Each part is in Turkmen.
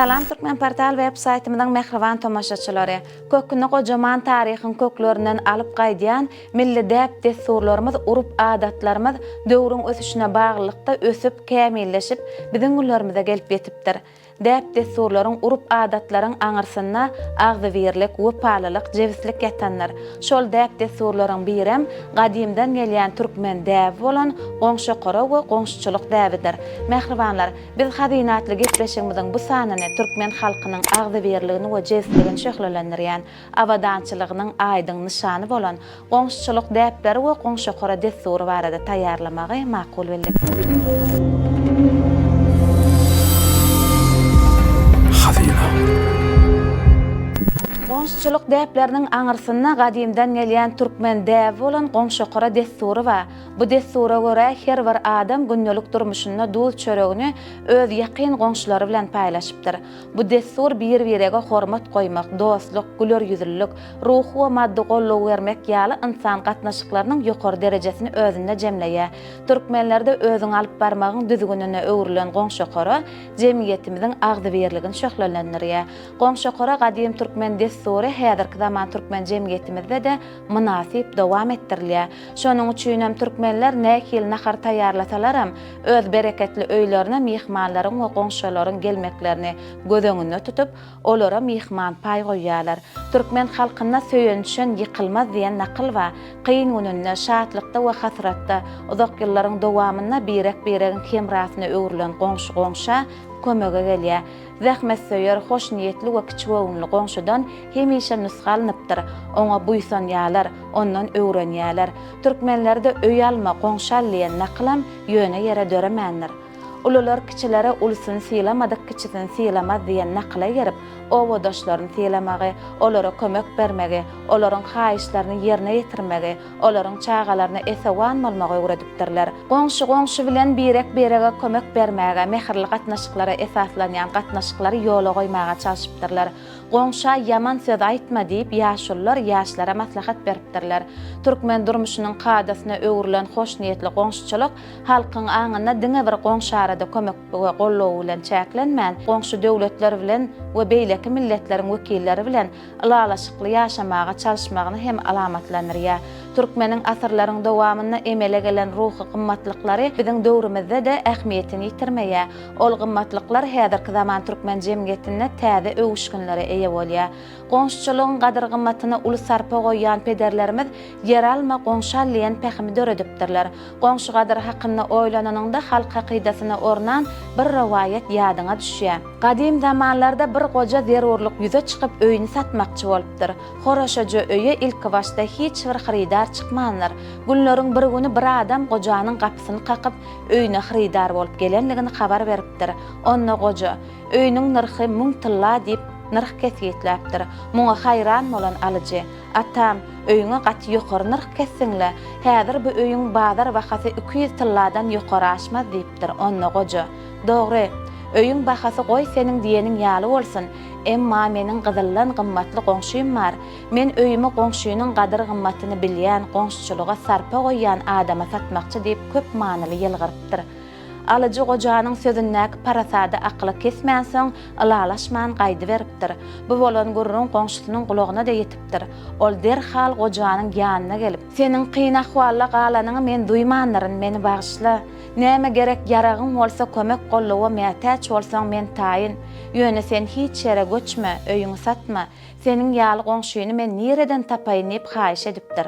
Salam Türkmenportal web saýtymyzyň mähriban tomaşaçylary! Köküni gojaman taryhyň köklerinden alyp gaýdýan milli däp-dessurlarymyz, urp-adatlarymyz döwrüň ösüşine baglylykda ösüp, kämilleşip, biziň günlerimize gelip ýetipdir. Däp-dessurlaryň, urp-adatlaryň aňyrsynda agzybirlik, wepalylyk, jebislik ýatandyr. Şol däp-dessurlaryň birem gadymdan gelýän türkmen däbi bolan goňşokara we goňşuçylyk däbidir. Mähribanlar, biz Hazyna atly gepleşigimiziň bu sanyny türkmen halkynyň agzybirligini we jebisligini şöhlelendirýän, abadançylygynyň aýdyň nyşany bolan goňşuçylyk däpleri we goňşokara dessury barada taýýarlamagy makul bildik. Hazyna. Goňşuçylyk däpleriniň aňyrsynda gadymdan gelýän türkmen däbi bolan goňşokara dessury bar. Bu dessura görä, her bir adam gündelik durmuşynda duz-çöregini öz ýakyn goňşulary bilen paýlaşypdyr. Bu dessur bir-birege hormat goýmak, dostluk, güler ýüzlülik, ruhy we maddy goldaw bermek ýaly ynsan gatnaşyklarynyň ýokary derejesini özünde jemleýär. Türkmenlerde özüňi alyp barmagyň düzgünine öwrülen goňşokara jemgyýetimiziň agzybirligini şöhlelendirýär. Goňşokara gadym türkmen dessury häzirki zaman türkmen jemgyýetimizde-de mynasyp dowam etdirilýär. Şonuň üçinem türkmenler nähili nahar taýýarlasalaram, öz bereketli öýlerine myhmanlaryň we goňşularyň gelmeklerini göz öňünde tutup, olara myhman paý goýýarlar. Türkmen halkynda Söýenişen ýykylmaz diýen nakyl bar. Kyn gününde, şatlykda we hasratda uzak ýyllaryň dowamynda birek-biregiň hemrasyna öwrülen goňşy goňşa kömege gelýär. Zähmetsöýer, hoşniýetli we kiçigöwünli goňşudan hemişe nusga alnypdyr. Oňa buýsanýarlar, ondan öwrenýärler. Türkmenlerde Öý alma, goňşy al diýen nakylam ýöne ýere döremändir. Ulular kiçilere Ulusyny sylamadyk kiçisini sylamaz diýen nakyla girip, obadaşlaryny sylamagy, olara kömek bermegi, olaryň haýyşlaryny ýerine ýetirmegi, olaryň çagalaryna esewan bolmagy öwredipdirler. Goňşy goňşy bilen birek-birege kömek bermäge, mähirli gatnaşyklara esaslanýan gatnaşyklary ýola goýmaga çalşypdyrlar. Goňşa ýaman söz aýtma diýip ýaşulular ýaşlara maslahat beripdirler. Türkmen durmuşynyň kadasyna öwrülen hoşniýetli goňşuçylyk halkyň aňynda diňe bir goňşarada kömek we goldaw bilen çäklenmän, goňşy döwletler bilen we beýleki milletleriň wekilleri bilen ylalaşykly ýaşamaga çalyşmagyny hem alamatlandyrýar. Türkmeniň asyrlaryň dowamynda emele gelen ruhy gymmatlyklary biziň döwrümizde-de ähmiýetini ýitirmeýär. Ol gymmatlyklar häzirki zaman türkmen jemgyýetinde täze öwüşginlere eýe bolýar. Goňşuçylygyň gadyr-gymmatyna uly sarpa goýýan pederlerimiz Ýer alma, goňşy al diýen pähimi döredipdirler. Goňşy gadyry hakynda oýlananyňda halk hakydasyna ornan bir rowaýat ýadyňa düşýär. Gadym zamanlarda bir goja zerurlyk ýüze çykyp öýüni satmakçy bolupdyr. Horaşaja öýe ilkibaşda hiç bir hyrydar çykmandyr. Günleriň bir güni bir adam gojanyň gapysyny kakyp, öýüne hyrydar bolup gelenligini habar beripdir. Onda goja, Öýüniň nyrhy müň tylla diýip, nyrh kesgitläpdir. Muňa haýran bolan alyjy, Atam, öýüňe gaty ýokary nyrh kesdiň-le, häzir bu öýüň bazar bahasy 200 tylladan ýokary aşmaz diýipdir. Onda goja, Dogry, öýüň bahasy goý seniň diýeniň ýaly bolsun, emma meniň gyzyldan gymmatly goňşym bar. Men öýümi goňşynyň gadyr-gymmatyny bilýän, goňşuçylyga sarpa goýýan adama satmakçy diýip köp manyly ýylgyrypdyr. Alyjy gojanyň sözündäki parasady akyla kesmänsoň, ylalaşman gaýdyberipdir. Bu bolan gürrüň goňşusynyň gulagyna-da ýetipdir. Ol derhal gojanyň ýanyna gelip. Seniň kyn ahwalda galanyňy men duýmandyryn, meni bagyşla. Näme gerek-ýaragyň bolsa, kömek-goldawa mätäç bolsaň, men taýyn. Ýöne sen hiç ýere göçme, öýüňi satma. Seniň ýaly goňşyny men nireden tapaýyn diýip haýyş edipdir.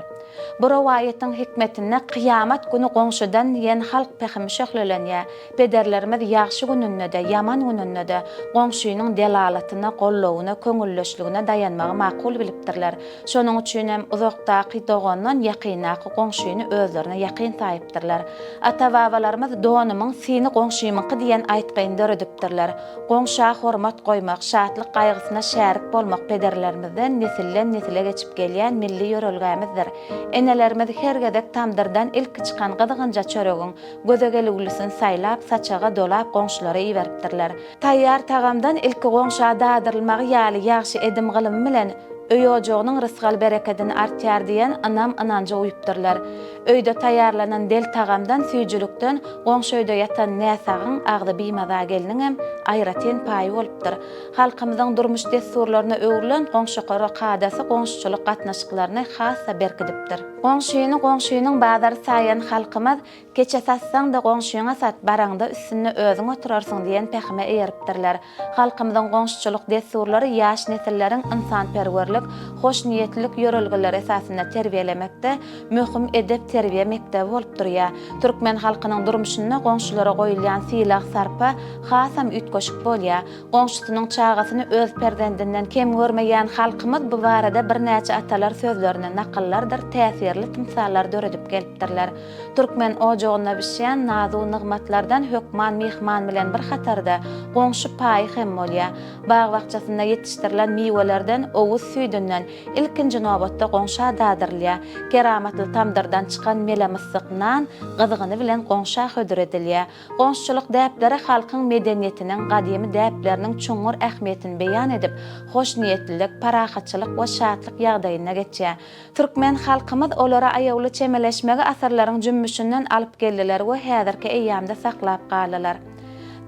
Bu rowaýatyň hikmetinde Kyýamat güni goňşudan diýen halk pähimi şöhlelenýär. Pederlerimiz ýagşy gününde-de, ýaman gününde-de goňşynyň delalatyna, goldawyna, köňüldeşligine daýanmagy makul bilipdirler. Şonuň üçin hem uzakdaky dogandan ýakyndaky goňşyny özlerine ýakyn saýypdyrlar. Ata-babalarymyz Donumyň syny goňşymyňky diýen aýtgyny döredipdirler. Goňşa hormat goýmak, şatlyk-gaýgysyna şärik bolmak pederlerimizden nesilden-nesile geçip gelýän milli ýörelgämizdir. Enelerimiz her gezek tamdyrdan ilki çykan gyzgynja çöregiň göze gelüwlisini saýlap, saçaga dolap goňşulara iberipdirler. Taýýar tagamdan ilki goňşa dadyrylmagy ýaly ýagşy edim-gylym bilen. Öý-ojagynyň rysgal-berekedini artýar diýen ynam-ynanja uýupdyrlar. Öýde taýýarlanan del tagamdan, süýjülikden goňşy öýde ýatan näsagyň, agzy bimaza gelniňem aýratyn paýy bolupdyr. Halkymyzyň durmuş dessurlaryna öwrülen goňşokara kadasy goňşuçylyk gatnaşyklaryny has-da berkidipdir. Goňşyny goňşynyň bazary saýan halkymyz Keçe satsaň-da goňşyňa sat, baraňda üstünde özüň oturarsyň diýen pähime eýeripdirler. Halkymyzyň goňşuçylyk dessurlary ýaş nesilleriň ynsanperwerlik, hoşniýetlilik ýörelgeleri esasynda terbiýelemekde möhüm edep-terbiýe mekdebi bolup durýar. Türkmen halkynyň durmuşynda goňşulara goýulýan sylag-sarpa hasam üýtgeşik bolýar. Goňşusynyň çagasyny öz perzendinden kem görmeýän halkymyz bu barada birnäçe atalar sözlerini, nakyllardyr täsirli tymsallar döredip gelipdirler. Türkmen ojagynda bişýän nazu-nygmatlardan hökman myhman bilen bir hatarda goňşy paýy hem bolýar. Bag-bakjasynda ýetişdirilen miwelerden, owuz süýdünden ilkinji nobatda goňşa dadyrylýar. Keramatly tamdyrdan çykan mele-myssyk nan gyzgyny bilen goňşa hödür edilýär. Goňşuçylyk däpleri halkyň medeniýetiniň, gadymy däpleriniň çuňňur ähmiýetini beýan edip, hoşniýetlilik, parahatçylyk we şatlyk ýagdaýynda geçýär. Türkmen halkymyz olara aýawly çemeleşmegi asyrlaryň jümmüşinden alyp geldiler we häzirki eýýamda saklap galdylar.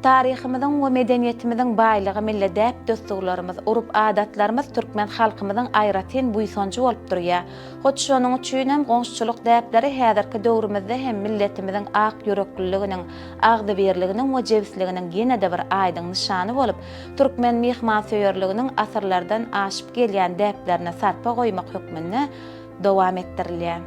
Taryhymyzyň we medeniýetimiziň baýlygy milli däp-dessurlarymyz, urp-adatlarymyz türkmen halkymyzyň aýratyn buýsanjy bolup durýar. Hut şonuň üçinem goňşuçylyk däpleri häzirki döwrümizde hem milletimiziň ak ýürekliliginiň, agzybirliginiň we jebisliginiň ýene-de bir aýdyň nyşany bolup, Türkmen myhmansöýerliginiň asyrlardan aşyp gelýän däplerine sarpa goýmak hökmünde dowam etdirilýär.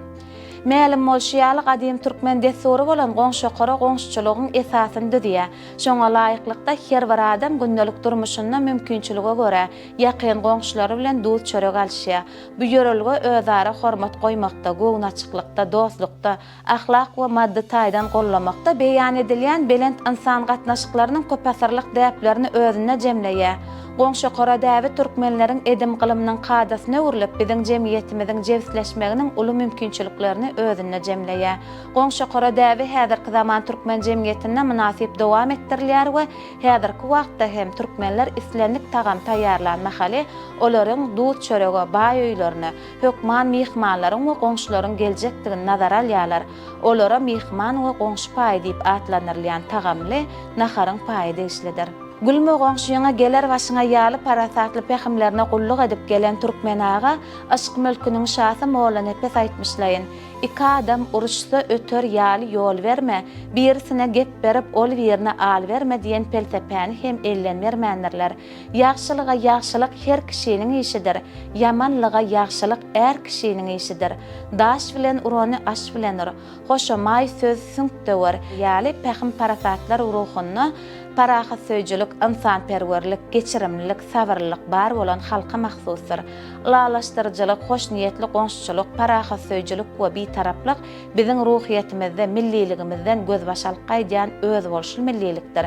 Mälim bolşy ýaly, gadym türkmen dessury bolan goňşokara goňşuçylygyň esasyny düzýär. Şoňa laýyklykda, her bir adam gündelik durmuşynda mümkinçilige görä, ýakyn goňşulary bilen duz-çörek alyşýar. Bu ýörelge özara hormat goýmakda, göwnaçyklykda, dostlukda, ahlak we maddy taýdan gollamakda beýan edilýän belent ynsan gatnaşyklarynyň köpasyrlyk däplerini özünde jemleýär. Goňşokara däbi türkmenleriň edim-gylymynyň kadasyna öwrülip, biziň jemgyýetimiziň jebisleşmeginiň uly mümkinçiliklerini özünde jemleýär. Goňşokara däbi häzirki zaman türkmen jemgyýetinde mynasyp dowam etdirilýär we häzirki wagtda hem türkmenler islendik tagam taýýarlan mahaly olaryň duz-çörege baý öýlerine, Hökman myhmanlaryň we goňşularyň geljekdigini nazara alýarlar. Olara myhman we goňşy paýy diýip atlandyrylýan tagamly naharyň paýy degişlidir. Gülme goňşyňa geler başyňa ýaly parasatly pähimlerine gulluk edip gelen türkmen aga yşk mülküniň şasy Mollanepes aýtmyşlaýyn, Iki adam uruşsa öter ýaly ýol berme, birisine gep berip ol birine al berme diýen pelsepäni hem elden bermändirler. Ýagşylyga ýagşylyk her kişiniň işidir, Ýamanlyga ýagşylyk är kişiniň işidir. Daş bilen urany aş bilen ur, Hoşamaý söz süňk döwer ýaly pähim-parasatlar ruhunda parahatsöýüjilik, ynsanperwerlik, geçirimlilik, sabyrlylyk bar bolan halka mahsusdyr. Ylalaşdyryjylyk, hoşniýetli goňşuçylyk, parahatsöýüjilik we bitaraplyk biziň ruhyýetimizde, milliligimizden gözbaş alyp gaýdýan özboluşly millilikdir.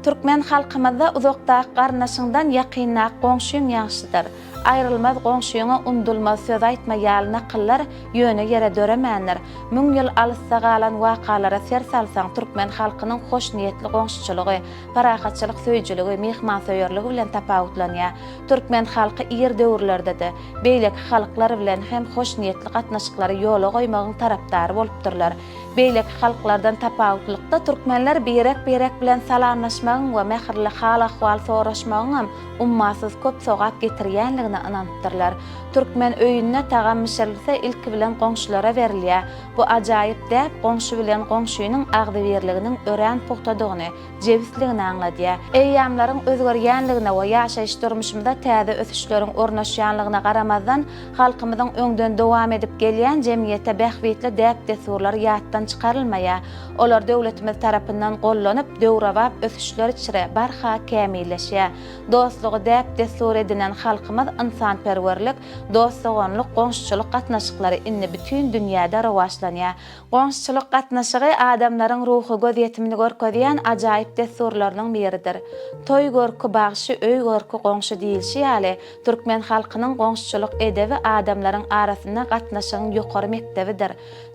Türkmen halkymyzda Uzakdaky garyndaşyňdan ýakyndaky goňşyň ýagşydyr, Aýrylmaz goňşyňa undulmaz söz aýtma ýaly nakyllar ýöne ýere döremändir. Müň ýyl alysda galan wakalara ser salsaň, türkmen halkynyň hoşniýetli goňşuçylygy, parahatçylyk söýüjiligi, myhmansöýerligi bilen tapawutlanýar. Türkmen halky ir döwürlerde-de, beýleki halklar bilen hem hoşniýetli gatnaşyklary ýola goýmagyň tarapdary bolupdyrlar. Beýleki halklardan tapawutlykda türkmenler birek-birek bilen salamlaşmagyň we mähirli hal-ahwal soraşmagyňam ummasyz köp sogap getirýänligine ynanypdyrlar. Türkmen öýünde tagam bişirilse ilki bilen goňşulara berilýär. Bu ajaýyp däp goňşy bilen goňşynyň agzybirliginiň örän pugtadygyny, jebisligini aňladýar. Eýýamlaryň özgerýänligine we ýaşaýyş-durmuşymyza täze ösüşleriň ornaşýanlygyna garamazdan, halkymyzyň öňden dowam edip gelýän jemgyýete bähbitli däp-dessurlary ýatdan çykarylmaýar. Olar döwletimiz tarapyndan gollanyp, döwrebap ösüşler içre barha kämilleşýär. Dostlugy däp-dessur edinen halkymyz ynsanperwerlik, dost-doganlyk, goňşuçylyk gatnaşyklary indi bütin dünýäde rowaçlanýar. Goňşuçylyk gatnaşygy adamlaryň ruhy gözýetimini görkezýän ajaýyp dessurlarynyň biridir. Toý görki bagşy, öý görki goňşy diýilşi ýaly, türkmen halkynyň goňşuçylyk edebi adamlaryň arasynda gatnaşygyň ýokary mekdebidir.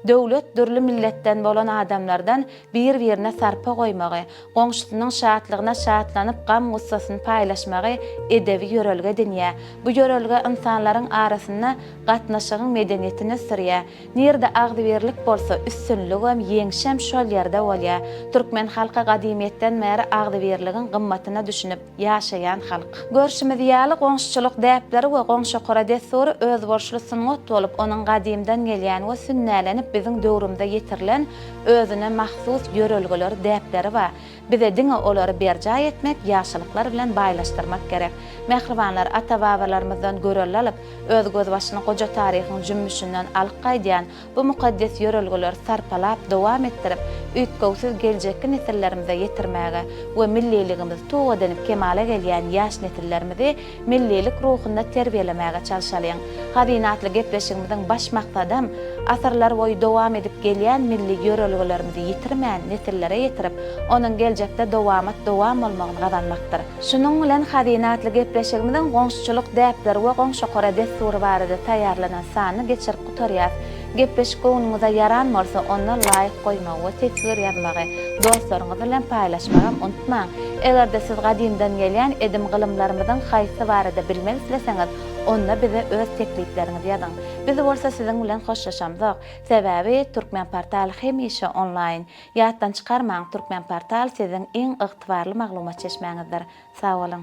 Döwlet dürli milletden bolan adamlardan bir-birine sarpa goýmagy, goňşusynyň şatlygyna şatlanyp, gam-gussasyny paýlaşmagy edebi ýörelge edinýär. Bu. ýörelge ynsanlaryň arasynda gatnaşygyň medeniýetini ösdürýär. Nirde agzybirlik bolsa, üstünligem, ýeňşem şol ýerde bolýar. Türkmen halky gadymyýetden bäri agzybirligiň gymmatyna düşünip ýaşaýan halk. Görşümiz ýaly, goňşuçylyk däpleri we goňşokara dessury özboluşly sungat bolup, onuň gadymdan gelýän we sünnälenip biziň döwrümize ýetirilen özüne mahsus ýörelgeleri, däpleri bar. Bize diňe olary berjaý etmek, ýagşylyklar bilen baýlaşdyrmak gerek. Mähribanlar, ata-babalarymyzdan görelde alyp, öz gözbaşyny goja taryhyň jümmüşinden alyp gaýdýan bu mukaddes ýörelgeleri sarpalap, dowam etdirip, üýtgewsiz geljekki nesillerimize ýetirmäge we milliligimizi tug edinip kemala gelýän ýaş nesillerimizi millilik ruhunda terbiýelemäge çalşalyň. Hazyna atly gepleşigimiziň baş maksadam, asyrlar boýy dowam edip gelýän milli ýörelgelerimizi ýitirmän, nesillere ýetirip, onuň geljekde dowamat dowam bolmagyny gazanmakdyr. Şunuň bilen Hazyna atly gepleşigimiziň goňşuçylyk däpleri we goňşokara dessury barada taýýarlanan sanyny geçirip gutarýas. Gepleşik göwnüňize ýaran bolsa, onda laýk goýmagy we teswir ýazmagy, dostlaryňyz bilen paýlaşmagam unutmaň. Eger-de siz gadymdan gelýän edim-gylymlarymyzyň haýsy barada bilmek isleseňiz, onda bize öz teklipleriňizi ýazyň. Biz bolsa siziň bilen hoşlaşamzok. Sebäbi Turkmenportal hemişe onlaýn. Ýatdan çykarmaň, Turkmenportal siziň iň ygtybarly maglumat çeşmäňizdir. Sag boluň!